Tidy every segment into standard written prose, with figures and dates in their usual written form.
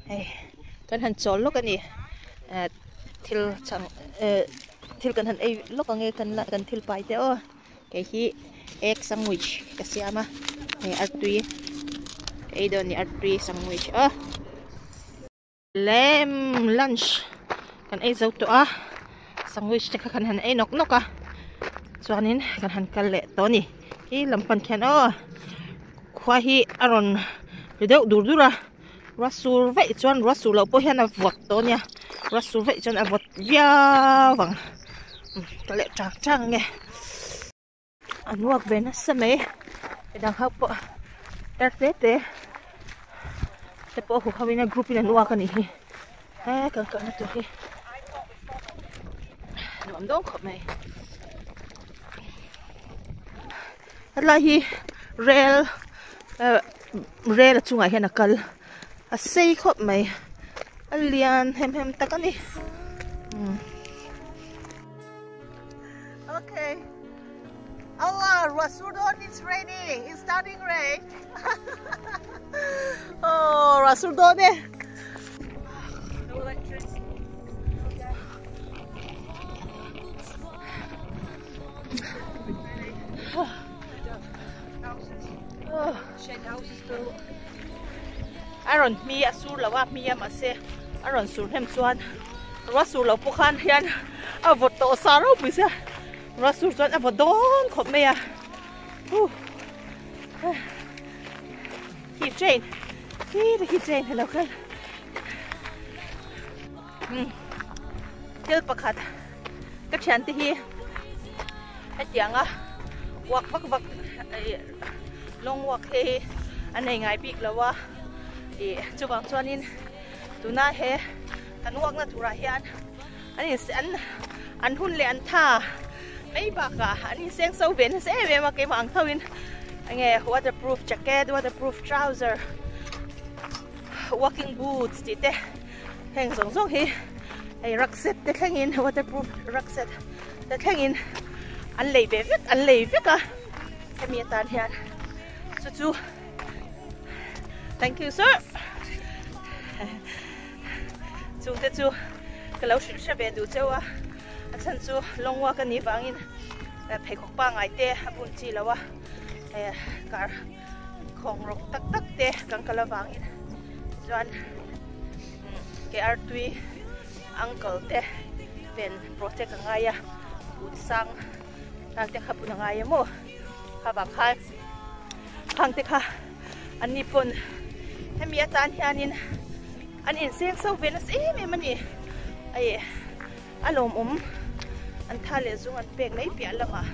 Hei kan han chawl lawk a ni thil chang eh thil kan han ei lawk ang e kan la kan thil pai te aw kei hi egg sandwich ka siam a hei artui ka ei dawn a ni artui sandwich aw. Lem lunch kan ei zo tawh a sandwich te kha kan han ei nawk nawk a chuanin kan han kal leh tawh a ni khi lam pan khian aw khua hi a rawn ri deuh dur dur a ruah sur vaih chuan ruah sur loh pawh hian a vawt tawh a nia ruah sur vaih chuan a vawt viau ang ka leh chang chang ang e. An walk ve nasa mai midang ho pawh tar te te te pawh hu ho in a group in an walk anih hi he kan kalna tur hi nuam dawn khawp mai hetlai hi rel eh rel a chungah hian a kal a sei khawp mai a lian hem hem tak a ni. Okay. Allah, Rasurdon it's raining. It's starting rain. oh, Rasurdon eh. No electricity. Shed houses built. A rawn hmi a sur lo a hmi a mahse a rawn sur hnem chuan ruah sur loh pawh khan hian a vawt tawh sa ropui sia ruah sur chuan a vawt dawn khawp mai a huh khi train khi te khi train alo kal um thil pakhat ka thian te hi hetiang a walk vak vak long walk hi a nei ngai bik lo a ih chuvang chuanin tuna he kan walk na turah hian an in an an hun leh an tha mai bakah an inseng so ve nasa em em a keimah ang tho in enge waterproof jacket waterproof trouser walking boots tih te heng zawng zawng hi hei rucksack te thlengin waterproof rucksack te thlengin an lei ve vek an lei vek a hemi atan hian chu chu thank you sir chung te chu ka lo hrilh hre ve duh cheu a a chhan chu long walk a nih vangin pheikhawk pangai te a bun chi lo a kar khawng rawk tak tak te kan kal avangin chuan ke artui uncle te ven protect a ngai a kut sang tak te kha bun a ngai emaw kha vang khan khang te kha an ni pawn hemi atan hianin an inseng so ve nasa em em a ni ai a lawmawm an tha leh zung an pek mai piah lamah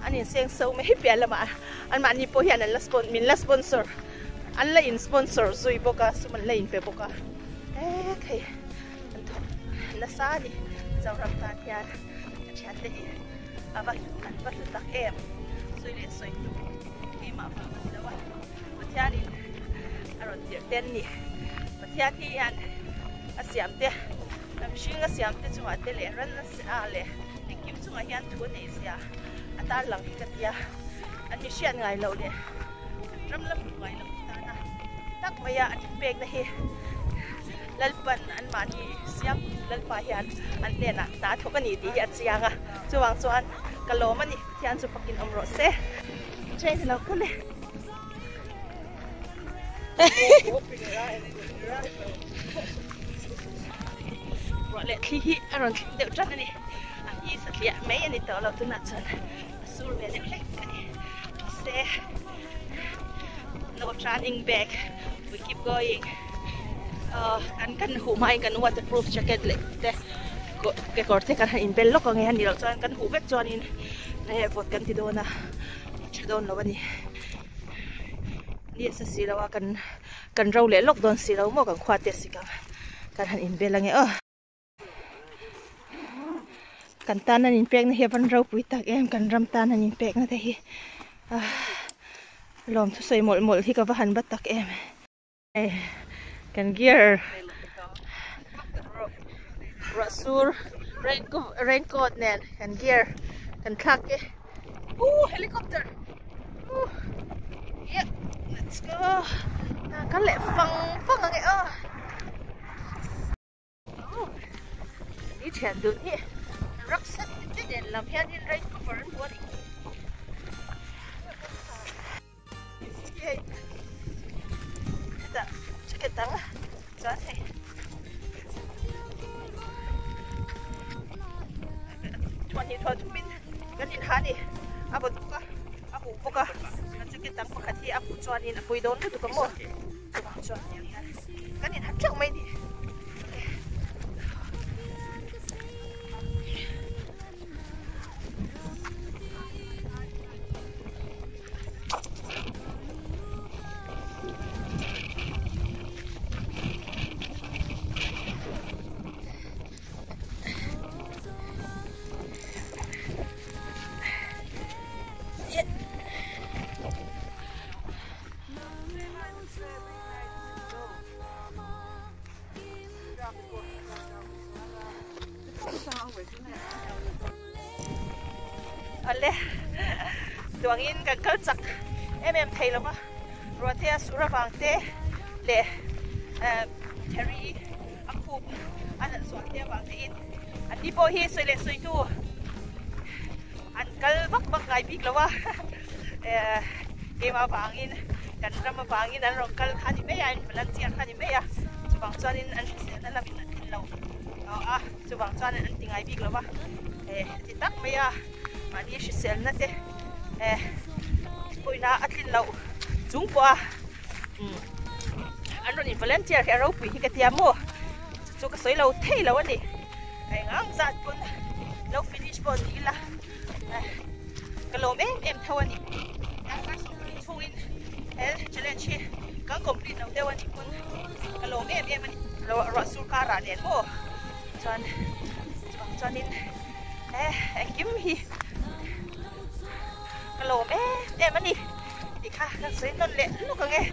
an inseng so mai piah lamah anmahni pawh hian an la min la sponsor an la in sponsor zui bawk a sum an la inpe bawk a e thei an thawk nasa a ni Zoram tan hian ka thian te hi a va an va hlu tak em sawi leh sawi tu keimah vang a ni lo a Pathianin a rawn tirh te an ni Pathian hi hian a siam te a mihring a siam te chungah te leh ran a leh engkim chungah hian thu a neih zia a tarlang hi ka tia an mi hriat ngai loh leh ram la hmuh ngai loh tana tak maia an inpekna hi Lalpan anmahni siam Lalpa hian an hnenah hna a thawk a ni tih hi a chiang a chuvang chuan ka lawm a ni Pathian chu fakin awm rawh se. Train a lo kal e. Ruah leh thli hi a rawn thleng deuh tan a ni. A hi satliah mai a ni tawh lo tunah chuan a sur ve deuh hlek a ni. Mahse no turning back we keep going. Aw kan kan huh hmain kan waterproof jacket leh te kekawr te kan han inbel lawk ang e a nih loh chuan kan huh vek chuanin vawt kan ti dawn a tha dawn lo a ni. Ni a sa si lo a kan kan ro leh lawk dawn si lo maw kan khua te a sik ang kan han inbel ange aw. Kan tan an inpekna hi a van ropui tak em kan ram tan an inpekna te hi ah lawm thusawi mawlh mawlh hi ka va han bat tak em. Kan gear ruah sur raincoat nen kan gear kan thlak e uh helicopter uh yeah let's go kal leh fang fang ang e aw. thian dun hi rucksack te nen lam hianin rain cover an hmu a ni. Hei hetah jacket dang chuan hei thuah hnih thuah thumin kan inha a ni a vawt bawk a a huh bawk a jacket dang pakhat hi a huh chuanin a pui dawn lutuk a maw chuvang chuan tiang hian kan inha teuh mai a ni. Ale tuangin kan kal chak em em thei lova ruahte a sur avang te leh Harry a khup a nalh zual te avang te in an ni pawh hi sawi leh sawi tu an kal vak vak ngai bik lo a keimah avangin kan ram avangin an rawn kal kha a ni mai a an volunteer kha a ni mai a chuvang chuanin an hriselna lamin an tlin lo a chuvang chuan an ti ngai bik lo va heti tak mai a mahni hriselna te pawina a tlin loh chung pawh a an rawn in volunteer hi a ropui hi ka tia maw chu chu ka sawi lo thei lo a ni eng ang zat pawn lo finish pawh ni ila ka lawm em em tho a ni darkar sawmhnih chhungin he challenge hi kan complete lo deuh a nih pawn ka lawm em em a ni ruah sur karah nen maw chuan chuvang chuanin he engkim hi ka lawm em em a ni tih kha ka sawi nawn leh luk ang e.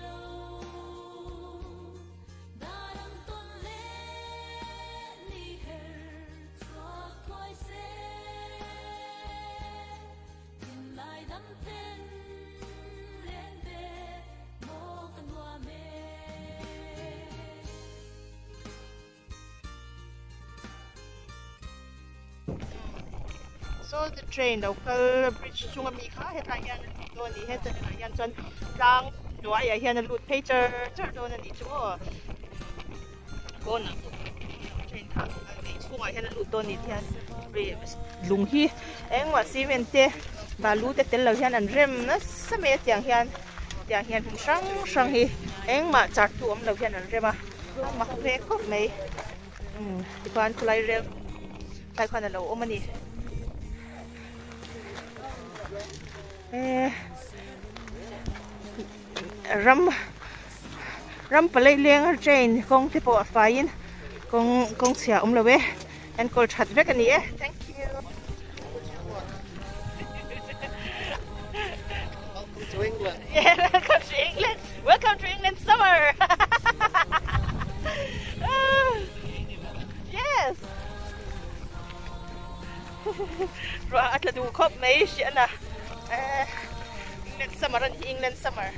Saw the train lo kal bridge chunga mi kha hetlai hian a lut dawn a ni he tunnel ah hian chuan tlang hnuaiah hian a lut phei char char dawn a nih chu aw kawnah pawh train kha lei chhungah hian a lut dawn a nih hian lung hi engmah cement te balu te tel lo hian an rem nasa mai a tiang hian tiang hian hmun hrang hrang hi engmah char tu awm lo hian an rem a a mak ve khawp mai umm tikhuan khawlai rel tlai khuan a lo awm a ni eh ram ram palai leng a train kawng te pawh a faiin kawng kawng chhia a awm lo e enkawl that vek a ni e thank you. Welcome to England. Yeah, welcome to England. Welcome to England summer. Yes. Ruah a tla duh khawp mai hriat a England summer a ni England summer.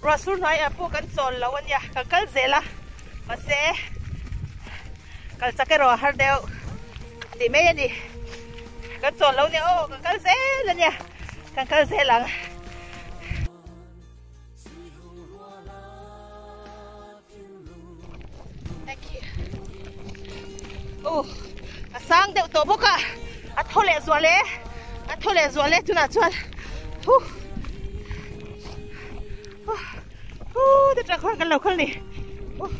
Ruah sur hnuaiah pawh kan chawl lo a nia, kan kal zel a, mahse kal chak erawh a har deuh tih mai a ni. Kan chawl lo nia aw, kan kal zel a nia, kan kal zel ang. Thank you. Oh, a sang deuh tawh bawk a, a thaw leh zual e, a thaw leh zual e tunah chuan. Huh. Huh. Huh, te tang khan kan lo khal ni. Uh.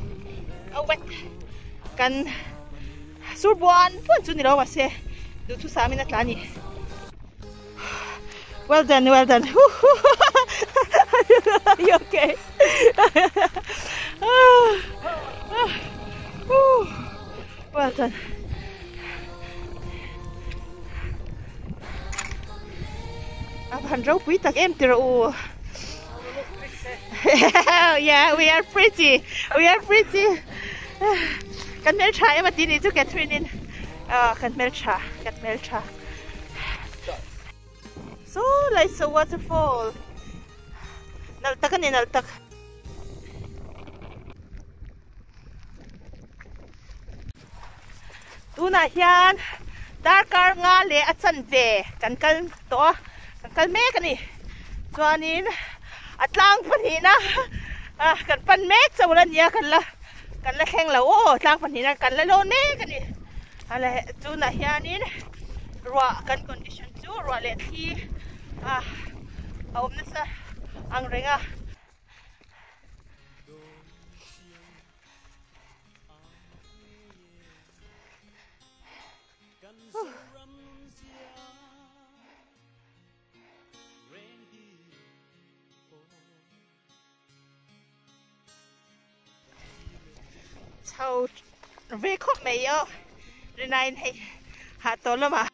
A wet. Kan sur buan buan chu ni lo mahse duhthusam in a tla ni. Well done, well done. Are you okay? Well done. A han ropui tak em tira u. Yeah, we are pretty. We are pretty. Kan hmel tha em a ti ni chu Catherine in. Kan hmel tha, kan hmel tha. So lai saw waterfall. Nalh tak a ni nalh tak. Tunah hian darkar nga leh a chanve kan kal tawh a, kan kal mek a ni. Chuanin a tlang pahnihna kan pan mek chauh la nia kan la kan la thleng lo aw tlang pahnihna kan la lawn mek a ni. Tunah hianin ruah kan condition chu ruah leh thli a awm nasa ang reng a. Chho ve khawp mai aw rinaiin hei hah tawh lamah.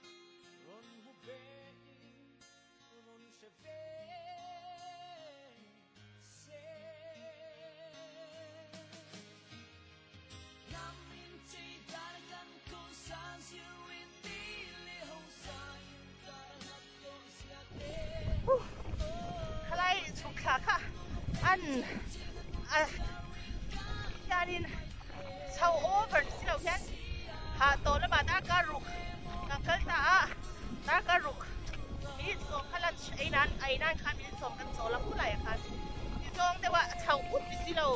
Khalai chhuk thla kha an a hianin chho over ni silo hian hah tawh lamah darkar ruk kan kal ta a darkar ruk minute sawm kha lunch ei nan ei nan khan minute sawm kan chawl a khulai ah khan ti zawng deuh a chho ut ni silo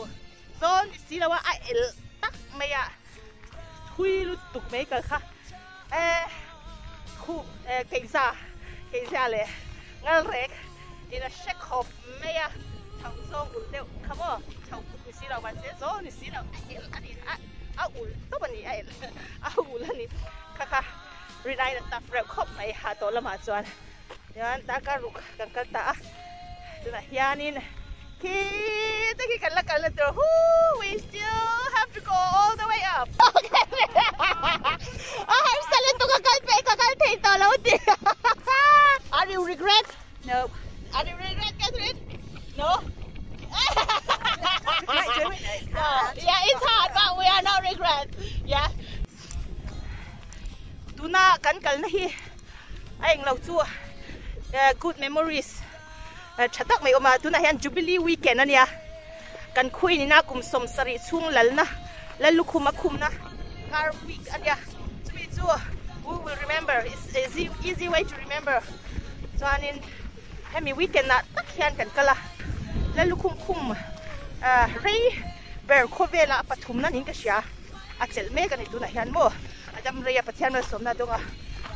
zawn ni silo a a el tak mai a thui lutuk mai kal kha eh khu eh keihza keihza leh ngal rek in a hre khawp mai a chho zawng ulh deuh kha maw chho ut ni silo mahse zawn ni silo a el a ni a a ulh tawp a ni a el a ulh a ni kha kha rinai a tap reuh khawp mai ha tawh lamah chuan chuan darkar ruk kan kal ta a tunah hianin khi te khi kan la kalna tur hoo we still have to go all the way up a harsa lutuk a kal peih ka kal thei tawh lo ti are you regret no are you regret Catherine no no yeah it's hard but we are not regret yeah Tuna kan kalna hi a englo chu good memories tha tak mai awm a, tunah hian Jubilee weekend a nia, kan khuin ina kum 70 chhung lalna Lallukhum a khumna kar week a nia, chumi chu we will remember it's easy easy way to remember chuanin hemi weekend ah tak hian kan kal a, Lallukhum khum rei ber khawvela pathumna niin ka hria. A chelh mek a ni tunah hian maw a dam rei a Pathian malsawmna dawnga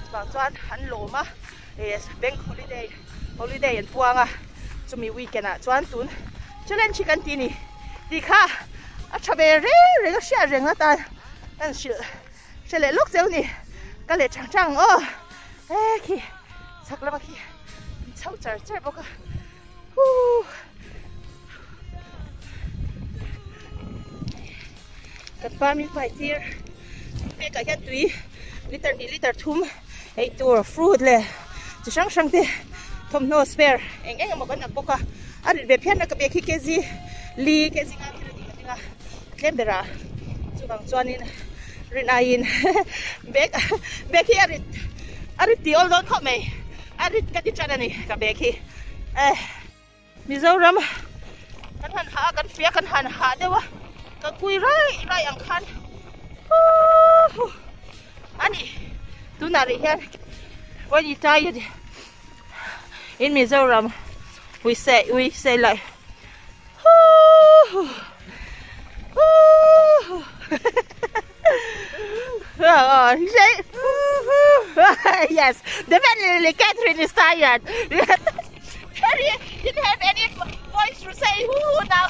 chuvang chuan an lawm a eh bank holiday holiday an puang a chumi weekend ah chuan tun challenge hi kan ti ni tih kha a tha ve reng reng a hriat reng atan kan hrilh hre leh lawk cheu ni ka leh chang chang aw he khi chhak lama khi an chho char char bawk a huhh. Kan pa min fai tir pekah hian tui liter hnih liter thum ei tur fruit leh chi hrang hrang te thawmhnaw spare eng eng emaw kan ak bawk a a rit ve phian a ka bag hi kg li kg nga thil a ni ka ring a tlem berah chuvang chuanin rin aiin bag bag hi a rit a rit tih awl dawn khawp mai a rit ka ti tan a ni ka bag hi eh. Mizoram kan han hah a kan fia kan han hah deuh a ka kui rai rai ang khan huhh a ni tunah rih hian when you tired in Mizoram we say we say like huhh huhh yes definitely Catherine is tired. Harry didn't have any voice to say who now.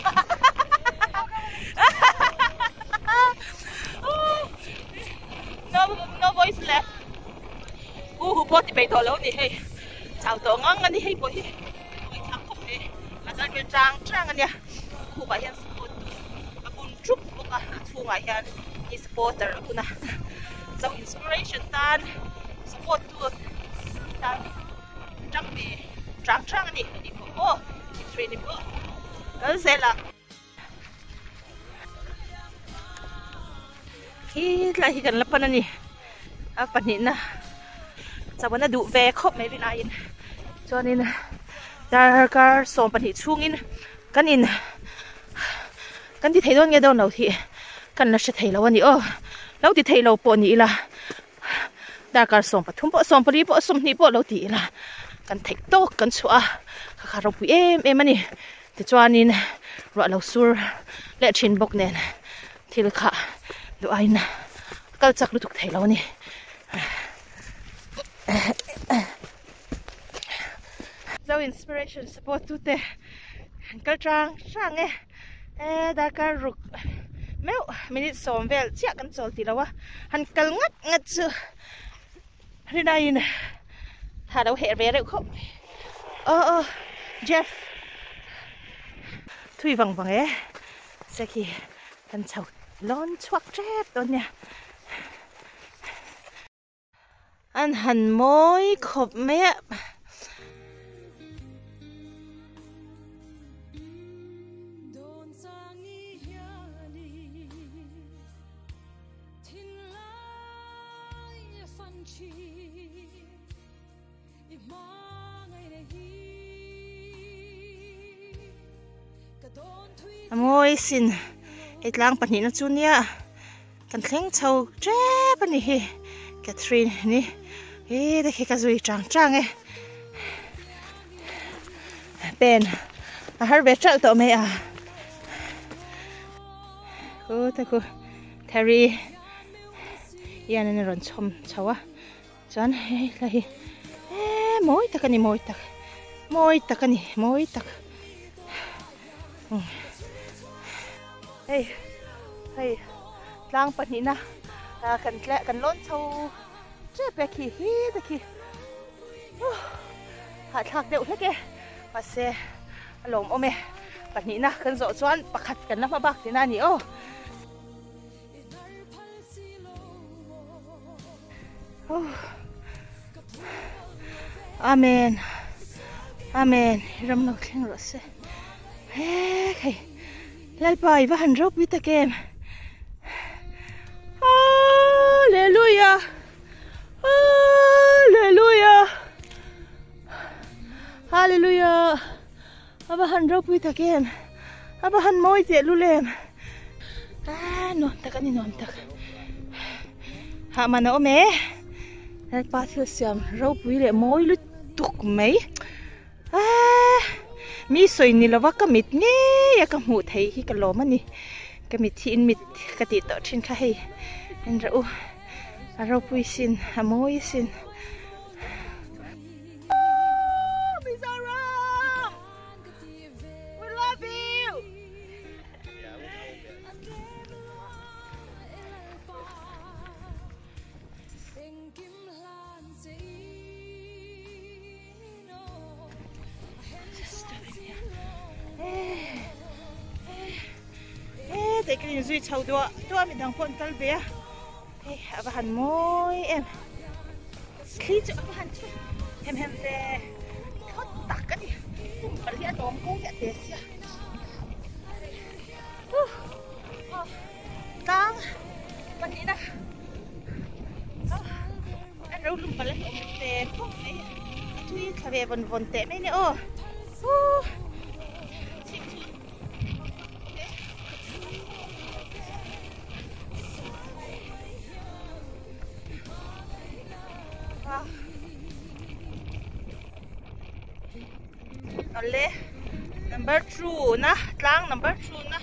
No no voice left. Hu hu pawh ti peih tawh lo ni hei. Chau tawh ngang a ni hei pawh hi. Hawi thlak khawp mai. A kal ve chang chang a nia. Khupah hian support tu a bun thup bawk a. A chhungah hian i supporter a bun a. Zo inspiration tan support tu tan. Tang ve chang chang a ni a ni pawh aw three ni pawh kal zel a. Khi tlai hi kan la pan a ni a pahnihna chawana duh ve khawp mai rin aiin. Chuanin darkar 12 chhungin kan in kan ti thei dawn nge dawn lo tih kan la hre thei lo a ni aw. Lo ti thei lo pawh ni ila darkar 13 pawh 14 pawh 20 pawh lo ti ila kan theih tawk kan chhuah a kha kha ropui em em a ni. Tichuanin ruah lo sur leh thin bawk nen thil kha duh aiin kal chak lutuk thei lo a ni. Zo Inspiration support tute an kal tang tang e e darkar ruk meuh minute 10 vel chiah kan chawl ti lo a han kal ngat ngat chu rinaiin tha lo heh ve reuh khawp aw aw Jeff thui vang vang e se khi kan chho lawn chhuak tep dawn nia an han mawi khawp mai a. A mawi sin hei tlang pahnihna chu nia kan thleng chho tep a ni hi Catherine ni he te khi ka zui chang chang e pen a har ve ṭalh tawh mai a khu te khu Terry hian an rawn chhawm chho a chuan hei hla hi eee mawi tak a ni mawi tak mawi tak a ni mawi tak hei hei tlang pahnihna kan tle kan lawn chho tep e khi hi te khi hahthlak deuh hlek e mahse a lawmawm e pahnihna kan zawh chuan pakhat kan la hma bak tihna a ni aw. Amen Amen ram lo thleng rawh se he hei Lalpa i va han ropui tak em Hallelujah Hallelujah Hallelujah A va han ropui tak em a va han mawi teh lul em ah nuam tak a ni nuam tak hah man a awm e Lalpa thil siam ropui leh mawi lutuk mai ah mi sawi ni lova ka mit ngei a ka hmuh thei hi ka lawm a ni ka mit hi in mit ka tih tawh thin kha hei en rawh u a ropui sin a mawi sin. Mizoram! We love you! Te ka inzui chho duah duah midang pawh an kal ve a hei a va han mawi em. Thli chu a va han chhe hem hem ve thlawt tak a ni kum pali a tawm kawng hi a te sia tlang pahnihna a ro hlum pal a awm ve khawp mai a thui thla ve vawn vawn teh mai nia aw. Awle number 2 na tlang number 2 na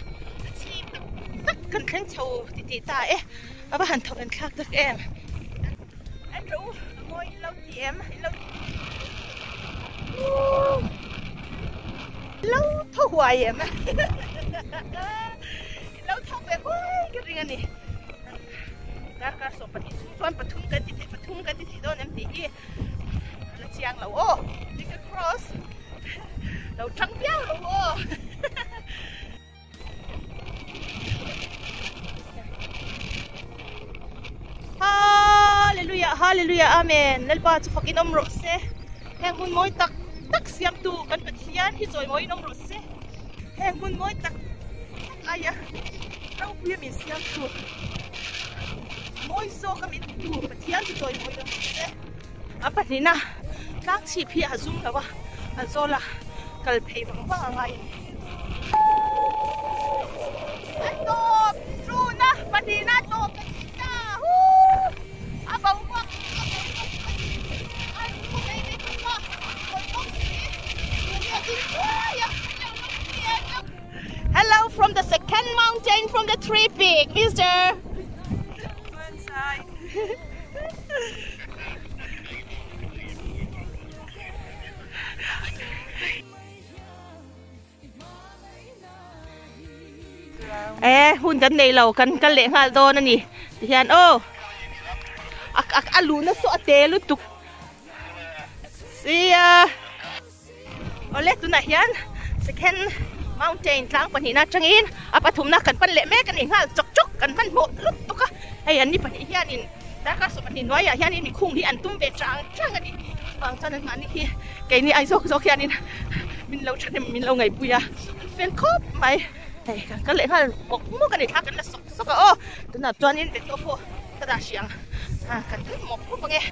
a chhip tak tak kan thleng chho ti tih ta e a va han thawk en thlak tak em an ro mawi in lo ti em in lo lo tho huai em in lo tho ve huai ka ring a ni. Darkar 12 chhung chuan pathum kan ti thei pathum kan ti thei dawn em tih hi a la chiang lo aw finger cross lo tang viau lo aw Hallelujah Hallelujah Amen Lalpa chu fakin awm rawh se heng hmun mawi tak tak siamtu kan Pathian hi chawi mawiin awm rawh se heng hmun mawi tak tak aia Ropuia min siam tu mawi zawka min tu Pathian chu chawi mawi awm rawh se. A pahnihna Tlang chhip hi a zum lo a, a zawl a kal phei vang vang a ngai a ni. A tawp tuna pahnihna a tawp ta thin ta huu a boruak a boruak a ni a ru mai mai bawk a kawr bawk si chu hi a zing thuai a. Hello from the second mountain from the tree peak Mister. E hun kan nei lo kan kal leh nghal dawn a ni tihian aw a a luhna saw a te lutuk sia. Awle tunah hian second mountain tlang pahnihna atangin a pathumna kan pan leh mek a ni nghal chawk chawk kan hmanhmawh lut tuk a hei an ni pahnih hianin darkar sawm pahnih hnuaiah hianin mikhung hi an tum ve chang chang a ni chuvang chuan an mahni hi keini ai zawk zawk hianin min lo thahnem min lo ngaihpui a an fel khawp mai hei kan kal leh nghal mawk mawk a ni thla kan la sawk sawk a aw tunah chuanin petrol pawh ka dah hrih ang kan kal mawk mawk ang e.